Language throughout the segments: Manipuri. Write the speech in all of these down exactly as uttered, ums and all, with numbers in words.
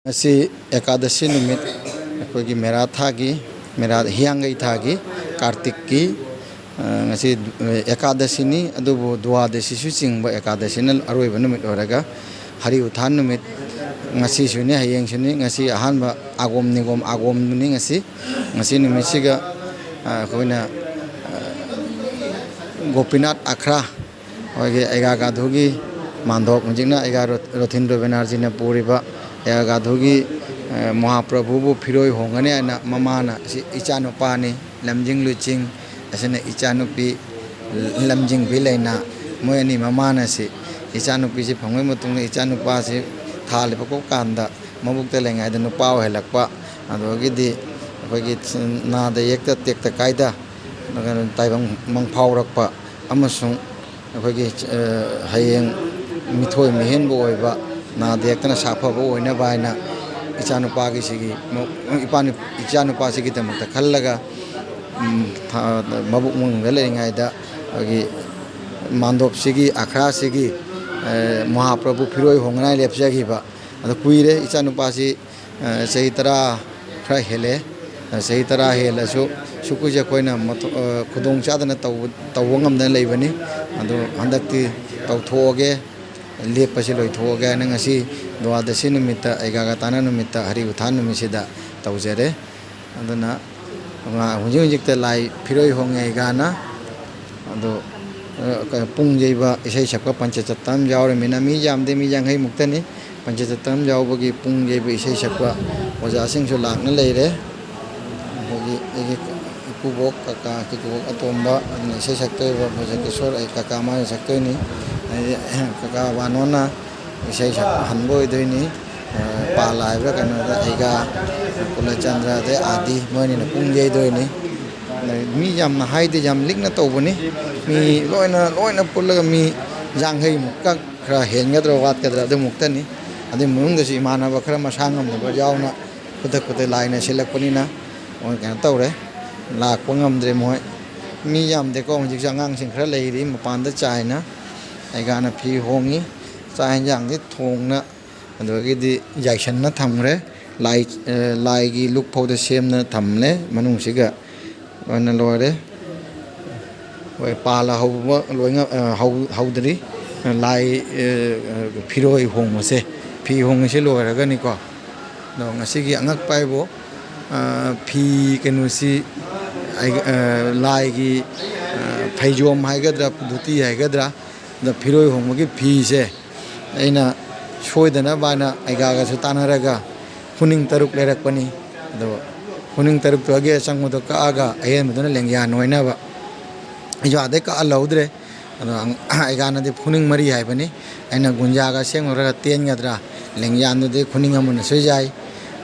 ꯉꯁꯤ ꯑꯦꯀꯥꯗꯁꯤ ꯅꯨꯃꯤꯠ, ꯑꯩꯈꯣꯏꯒꯤ ꯃꯦꯔꯥ ꯊꯥꯒꯤ, ꯃꯦꯔꯥ ꯍꯤꯌꯥꯡꯒꯩ ꯊꯥꯒꯤ, ꯀꯥꯔꯇꯤꯛꯀꯤ, ꯑ, ꯉꯁꯤ, ꯑ, ꯑꯦꯀꯥꯗꯁꯤꯅꯤ꯫ ꯑꯗꯨꯕꯨ ꯗ꯭ꯋꯥꯗꯁꯤꯁꯨ ꯆꯤꯡꯕ ꯑꯦꯀꯥꯗꯁꯤꯅ ꯑꯔꯣꯏꯕ ꯅꯨꯃꯤꯠ ꯑꯣꯏꯔꯒ, ꯍꯔꯤ ꯎꯊꯥꯟ ꯅꯨꯃꯤꯠ ꯉꯁꯤꯁꯨꯅꯤ, ꯍꯌꯦꯡꯁꯨꯅꯤ꯫ ꯉꯁꯤ ꯑꯍꯥꯟꯕ ꯑꯥꯒꯣꯝ ꯅꯤꯒꯣꯝ ꯑꯥꯒꯣꯝꯅꯤ ꯉꯁꯤ꯫ ꯉꯁꯤ ꯅꯨꯃꯤꯠꯁꯤꯒ, ꯑ, ꯑꯩꯈꯣꯏꯅ, ꯑ, ꯒꯣꯄꯤꯅꯥꯊ ꯑꯈ꯭ꯔꯥ, ꯑꯩꯈꯣꯏꯒꯤ ꯑꯩꯒꯥꯒꯥꯙꯨꯒꯤ ꯃꯥꯟꯗꯣꯞ, ꯍꯧꯖꯤꯛꯅ ꯑꯩꯒꯥ ꯔꯣ-, ꯔꯣꯊꯤꯟꯗ꯭ꯔꯣ ꯕꯦꯅꯔꯖꯤꯅ ꯄꯨꯔꯤꯕ ꯑꯩꯒꯥꯒꯥꯙꯨꯒꯤ, ꯑ, ꯃꯍꯥꯄ꯭ꯔꯚꯨꯕꯨ ꯐꯤꯔꯣꯏ ꯍꯣꯡꯒꯅꯤ ꯍꯥꯏꯅ ꯃꯃꯥꯅ, ꯑꯁꯤ ꯏꯆꯥꯅꯨꯄꯥꯅꯤ ꯂꯝꯖꯤꯡ ꯂꯨꯆꯤꯡ, ꯑꯁꯤꯅ ꯏꯆꯥꯅꯨꯄꯤ ꯂꯝꯖꯤꯡꯕꯤ ꯂꯩꯅꯥ, ꯃꯣꯏ ꯑꯅꯤ ꯃꯃꯥꯅ ꯑꯁꯤ ꯏꯆꯥꯅꯨꯄꯤꯁꯤ ꯐꯪꯕꯒꯤ ꯃꯇꯨꯡꯗ ꯏꯆꯥꯅꯨꯄꯥꯁꯤ ꯊꯥ ꯂꯦꯞꯄꯛꯄ ꯀꯥꯟꯗ ꯃꯕꯨꯛꯇ ꯂꯩꯉꯩꯗ ꯅꯨꯄꯥ ꯑꯣꯏꯍꯜꯂꯛꯄ, ꯑꯗꯨꯗꯒꯤꯗꯤ ꯑꯩꯈꯣꯏꯒꯤ ꯅꯥꯗ ꯌꯦꯛꯇ ꯇꯦꯛꯇ ꯀꯥꯏꯗ ꯇꯥꯏꯕꯪ ꯃꯪꯐꯥꯎꯔꯛꯄ ꯑꯃꯁꯨꯡ ꯑꯩꯈꯣꯏꯒꯤ, ꯑ, ꯍꯌꯦꯡ ꯃꯤꯊꯣꯏ ꯃꯤꯍꯦꯟꯕ ꯑꯣꯏꯕ, ꯅꯥꯗ ꯌꯦꯛꯇꯅ ꯁꯥꯐꯕ ꯑꯣꯏꯅꯕ ꯍꯥꯏꯅ ꯏꯆꯥꯅꯨꯄꯥꯒꯤꯁꯤꯒꯤ, ꯏꯄꯥ-, ꯏꯆꯥꯅꯨꯄꯥꯁꯤꯒꯤꯗꯃꯛꯇ ꯈꯜꯂꯒ, ꯎꯝ, ꯊ-, ꯃꯕꯨꯛ ꯃꯅꯨꯡꯗ ꯂꯩꯔꯤꯉꯩꯗ ꯑꯩꯈꯣꯏꯒꯤ ꯃꯥꯟꯗꯣꯞꯁꯤꯒꯤ, ꯑꯈ꯭ꯔꯥꯁꯤꯒꯤ, ꯑ, ꯃꯍꯥꯄ꯭ꯔꯚꯨ ꯐꯤꯔꯣꯏ ꯍꯣꯡꯅꯉꯥꯏ ꯂꯦꯞꯆꯈꯤꯕ꯫ ꯑꯗꯣ ꯀꯨꯏꯔꯦ ꯏꯆꯥꯅꯨꯄꯥꯁꯤ, ꯑ, ꯆꯍꯤ ꯇꯔꯥ ꯈꯔ ꯍꯦꯜꯂꯦ꯫ ꯑ, ꯆꯍꯤ ꯇꯔꯥ ꯍꯦꯜꯂꯁꯨ ꯁꯨꯛ ꯀꯨꯏꯁꯦ ꯑꯩꯈꯣꯏꯅ ꯃꯊꯣ-, ꯑ, ꯈꯨꯗꯣꯡ ꯆꯥꯗꯅ ꯇꯧꯕ, ꯇꯧꯕ ꯉꯝꯗꯅ ꯂꯩꯕꯅꯤ꯫ ꯑꯗꯣ ꯍꯟꯗꯛꯇꯤ ꯇꯧꯊꯣꯛꯑꯒꯦ, ꯂꯦꯞꯄꯁꯤ ꯂꯣꯏꯊꯣꯛꯑꯒꯦ ꯍꯥꯏꯅ ꯉꯁꯤ ꯗ꯭ꯋꯥꯗꯁꯤ ꯅꯨꯃꯤꯠꯇ, ꯑꯩꯒꯥꯒ ꯇꯥꯅ ꯅꯨꯃꯤꯠꯇ, ꯍꯔꯤ ꯎꯊꯥꯟ ꯅꯨꯃꯤꯠꯁꯤꯗ ꯇꯧꯖꯔꯦ꯫ ꯑꯗꯨꯅ ꯉꯥ-, ꯍꯧꯖꯤꯛ ꯍꯧꯖꯤꯛꯇ ꯂꯥꯏ ꯐꯤꯔꯣꯏ ꯍꯣꯡꯉꯦ ꯑꯩꯒꯥꯅ꯫ ꯑꯗꯣ, ꯑ, ꯀ-, ꯄꯨꯡ ꯌꯩꯕ, ꯏꯁꯩ ꯁꯛꯄ ꯄꯟꯆ ꯆꯠꯇ ꯑꯃ ꯌꯥꯎꯔꯃꯤꯅ ꯃꯤ ꯌꯥꯝꯗꯦ, ꯃꯤ ꯌꯥꯡꯈꯩ ꯃꯨꯛꯇꯅꯤ꯫ ꯄꯟꯆ ꯆꯠꯇ ꯑꯃ ꯌꯥꯎꯕꯒꯤ ꯄꯨꯡ ꯌꯩꯕ ꯏꯁꯩ ꯁꯛꯄ ꯑꯣꯖꯥꯁꯤꯡꯁꯨ ꯂꯥꯛꯅ ꯂꯩꯔꯦ꯫ ꯑꯗꯒꯤ ꯑꯩꯒꯤ ꯏꯀꯨꯕꯣꯛ, ꯀꯀꯥ ꯏꯀꯨꯕꯣꯛ ꯑꯇꯣꯝꯕ ꯑꯗꯨꯅ ꯏꯁꯩ ꯁꯛꯇꯣꯏꯕ, ꯕ꯭ꯔꯖꯀꯤꯁꯣꯔ, ꯑꯩ ꯀꯀꯥ ꯃꯥꯅ ꯁꯛꯇꯣꯏꯅꯤ꯫ ꯑꯗꯩꯗꯤ ꯀꯀꯥ ꯕꯥꯅꯣꯟꯅ ꯏꯁꯩ ꯁꯛꯄ ꯍꯟꯕ ꯑꯣꯏꯗꯣꯏꯅꯤ꯫ ꯑ, ꯄꯥꯜ ꯍꯥꯏꯕ꯭ꯔꯥ ꯀꯩꯅꯣꯗ ꯑꯩꯒ ꯀꯨꯂꯆꯟꯗ꯭ꯔ ꯑꯗꯩ ꯑꯥꯗꯤ ꯃꯣꯏ ꯑꯅꯤꯅ ꯄꯨꯡ ꯌꯩꯗꯣꯏꯅꯤ꯫ ꯑꯗꯩ ꯃꯤ ꯌꯥꯝꯅ ꯍꯥꯏꯗꯤ ꯌꯥꯝ ꯂꯤꯛꯅ ꯇꯧꯕꯅꯤ꯫ ꯃꯤ ꯂꯣꯏꯅ, ꯂꯣꯏꯅ ꯄꯨꯜꯂꯒ ꯃꯤ ꯌꯥꯡꯈꯩꯃꯨꯛꯀ ꯈꯔ ꯍꯦꯟꯒꯗ꯭ꯔꯥ ꯋꯥꯠꯀꯗ꯭ꯔꯥ ꯑꯗꯨꯃꯨꯛꯇꯅꯤ꯫ ꯑꯗꯨꯏ ꯃꯅꯨꯡꯗꯁꯨ ꯏꯃꯥꯟꯅꯕ ꯈꯔ ꯃꯁꯥ ꯉꯝꯗꯕ ꯌꯥꯎꯅ ꯈꯨꯗꯛ ꯈꯨꯗꯛ ꯂꯥꯏꯅ ꯁꯤꯜꯂꯛꯄꯅꯤꯅ ꯃꯣꯏ ꯀꯩꯅꯣ ꯇꯧꯔꯦ, ꯂꯥꯛꯄ ꯉꯝꯗ꯭ꯔꯦ ꯃꯣꯏ꯫ ꯃꯤ ꯌꯥꯝꯗꯦꯀꯣ, ꯍꯧꯖꯤꯛꯁꯨ ꯑꯉꯥꯡꯁꯤꯡ ꯈꯔ ꯂꯩꯔꯤ ꯃꯄꯥꯟꯗ ꯆꯥꯏꯅ꯫ ꯑꯩꯒꯥꯅ ꯐꯤ ꯍꯣꯡꯉꯤ, ꯆꯥꯛ ꯍꯦꯟꯖꯥꯡꯗꯤ ꯊꯣꯡꯅ ꯑꯗꯨꯗꯒꯤꯗꯤ ꯌꯥꯏꯁꯟꯅ ꯊꯝꯈ꯭ꯔꯦ꯫ ꯂꯥꯏ, ꯑ, ꯂꯥꯏꯒꯤ ꯂꯨꯛ ꯐꯥꯎꯗ ꯁꯦꯝꯅ ꯊꯝꯂꯦ ꯃꯅꯨꯡꯁꯤꯒ꯫ ꯂꯣꯏꯅ ꯂꯣꯏꯔꯦ꯫ ꯍꯣꯏ, ꯄꯥꯜꯂ ꯍꯧꯕ ꯂꯣꯏꯅ, ꯑ, ꯍꯧ-, ꯍꯧꯗ꯭ꯔꯤ꯫ ꯂꯥꯏ, ꯑ, ꯑ, ꯐꯤꯔꯣꯏ ꯍꯣꯡꯕꯁꯦ, ꯐꯤ ꯍꯣꯡꯉꯤꯁꯦ ꯂꯣꯏꯔꯒꯅꯤꯀꯣ꯫ ꯑꯗꯣ ꯉꯁꯤꯒꯤ ꯑꯉꯛꯄ ꯍꯥꯏꯕꯨ, ꯑ, ꯐꯤ ꯀꯩꯅꯣꯁꯤ, ꯑꯩ, ꯑ, ꯂꯥꯏꯒꯤ, ꯑ, ꯐꯩꯖꯣꯝ ꯍꯥꯏꯒꯗ꯭ꯔꯥ, ꯙꯨꯇꯤ ꯍꯥꯏꯒꯗ꯭ꯔꯥ, ꯑꯗ ꯐꯤꯔꯣꯏ ꯍꯣꯡꯕꯒꯤ ꯐꯤꯁꯦ ꯑꯩꯅ ꯁꯣꯏꯗꯅꯕ ꯍꯥꯏꯅ ꯑꯩꯒꯥꯒꯁꯨ ꯇꯥꯟꯅꯔꯒ ꯈꯨꯅꯤꯡ ꯇꯔꯨꯛ ꯂꯩꯔꯛꯄꯅꯤ꯫ ꯑꯗꯣ ꯈꯨꯅꯤꯡ ꯇꯔꯨꯛꯇꯨꯒꯤ ꯑꯆꯪꯕꯗꯣ ꯀꯛꯑꯒ ꯑꯍꯦꯟꯕꯗꯨꯅ ꯂꯦꯡꯌꯥꯟ ꯑꯣꯏꯅꯕ꯫ ꯑꯩꯁꯨ ꯑꯥꯗꯩ ꯀꯛꯑ ꯂꯧꯗ꯭ꯔꯦ꯫ ꯑꯗꯣ ꯑꯩꯒꯥꯅꯗꯤ ꯈꯨꯅꯤꯡ ꯃꯔꯤ ꯍꯥꯏꯕꯅꯤ꯫ ꯑꯩꯅ ꯒꯨꯟꯖꯥꯒ ꯁꯦꯝꯒꯗ꯭ꯔꯥ ꯇꯦꯟꯒꯗ꯭ꯔꯥ, ꯂꯦꯡꯌꯥꯟꯗꯨꯗꯤ ꯈꯨꯅꯤꯡ ꯑꯃꯅꯁꯨ ꯌꯥꯏ,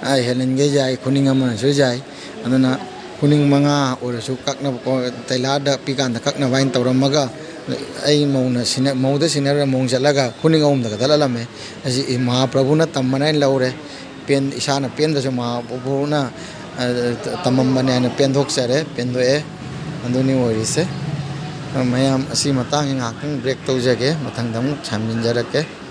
ꯑ, ꯍꯦꯂꯦꯟꯒ ꯌꯥꯏ, ꯈꯨꯅꯤꯡ ꯑꯃꯅꯁꯨ ꯌꯥꯏ꯫ ꯑꯗꯨꯅ ꯈꯨꯅꯤꯡ ꯃꯉꯥ ꯑꯣꯏꯔꯁꯨ ꯀꯛꯅꯕ, ꯀꯣ-, ꯇꯩꯂꯥꯗ ꯄꯤꯀꯥꯟꯗ ꯀꯛꯅꯕ ꯍꯥꯏꯅ ꯇꯧꯔꯝꯃꯒ, ꯑꯩ ꯃꯧꯅ ꯁꯤꯟꯅ-, ꯃꯧꯗ ꯁꯤꯟꯅꯔꯒ ꯃꯧ ꯆꯠꯂꯒ ꯈꯨꯅꯤꯡ ꯑꯍꯨꯝꯗ ꯀꯛꯊꯠꯍꯜꯂꯝꯃꯦ꯫ ꯑꯁꯤ ꯃꯍꯥꯄ꯭ꯔꯚꯨꯅ ꯇꯝꯕꯅꯦ ꯍꯥꯏꯅ ꯂꯧꯔꯦ꯫ ꯄꯦꯟ-, ꯏꯁꯥꯅ ꯄꯦꯟꯗ꯭ꯔꯁꯨ ꯃꯍꯥꯄ꯭ꯔꯚꯨꯅ, ꯑ, ꯇꯝꯃꯝꯕꯅꯦ ꯍꯥꯏꯅ ꯄꯦꯟꯊꯣꯛꯆꯔꯦ, ꯄꯦꯟꯊꯣꯛꯑꯦ꯫ ꯑꯗꯨꯅꯤ ꯑꯣꯏꯔꯤꯁꯦ꯫ ꯃꯌꯥꯝ ꯑꯁꯤ ꯃꯇꯥꯡꯁꯤ ꯉꯥꯏꯍꯥꯛꯇꯪ break ꯇꯧꯖꯒꯦ, ꯃꯊꯪꯗ ꯑꯃꯨꯛ ꯁꯝꯖꯤꯟꯖꯔꯛꯀꯦ꯫